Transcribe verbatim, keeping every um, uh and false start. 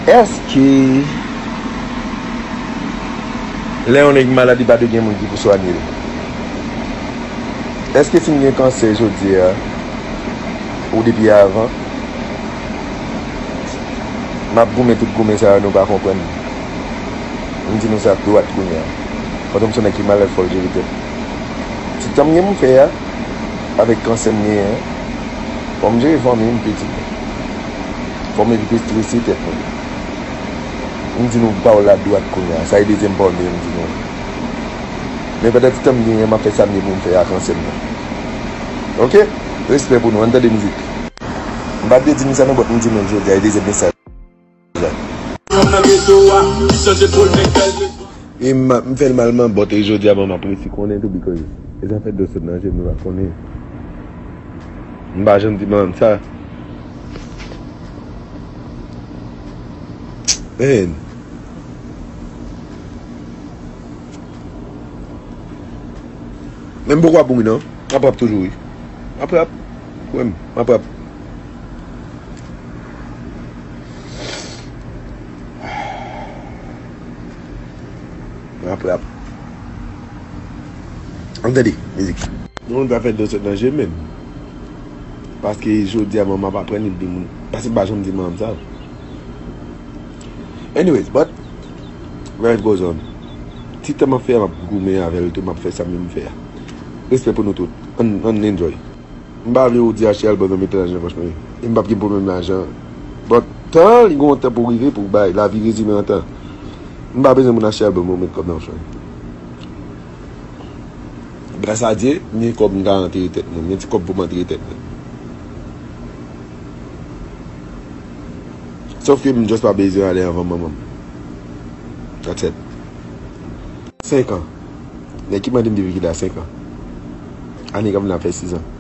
Èske lè yon nèg malad, li pa dwe gen moun ki pou swanye l? Èske si m gen kansè jodi a, ou depi avan, m ap goumen tout goumen sa yo, nou pa konprann. M di nou sa dwat kounye a. Pandan m se nèg ki malad, fò l jere tèt. Ti tan m gen pou m fè a, avèk kansè m genyen an, fò m jere fanmi m, pitit mwen. Fò m evite strese tèt mwen. M di nou pawòl la dwat kounye a. Sa e dezyèm pawòl mwen m di nou. Men pandan ti tan m genyen, m ap fè sa m gen pou m fè ak ansèm nan. Oke? Respè pou nou. Ann tande mizik. M pa t vle di nou sa non, but m di nou l jodi a, e dezyèm mesaj la. Yon nan geto a, ki chanje pwolmen kèl. E m, m fè l mal man, but e jodi a, bon, m ap resi konnen tou, because e zafè dlo sot nan je m, nou pa konnen. M pa janm di manman m sa. Man. Men m poko ap mouri non. M ap rap toujou wi. M ap rap. Kwè m, m ap rap. M ap rap. Ann tande mizik. Yon moun pa fè dlo sot nan je m menm. Paske jodi a manman ap aprann li di moun. Paske m pa janm di manman m sa. Anyways, but life goes on. Ti tan m ap fè a, m ap goumen avè l tou, m ap fè sa m vle m fè a. Respè pou nou tout. Ann, ann enjoy. M pa vle ou di achte album nan, mete lajan nan pòch mwen. E m p ap gen pwoblèm lajan. But tan, li gen yon tan pou rive, pou bay. Lavi rezime an tan. M pa bezwen moun achte album mwen, ou met kòb nan pòch mwen. Gras a Dye, m gen kòb m ka antere tèt mwen. M gen ti kòb pou m antere tèt mwen. Sòf ke m just pa bezwen ale anvan manman m. That's it. Senk an. Nèg ki mande m depi kilè a, senk an. Ane k ap vini ap fè sis an.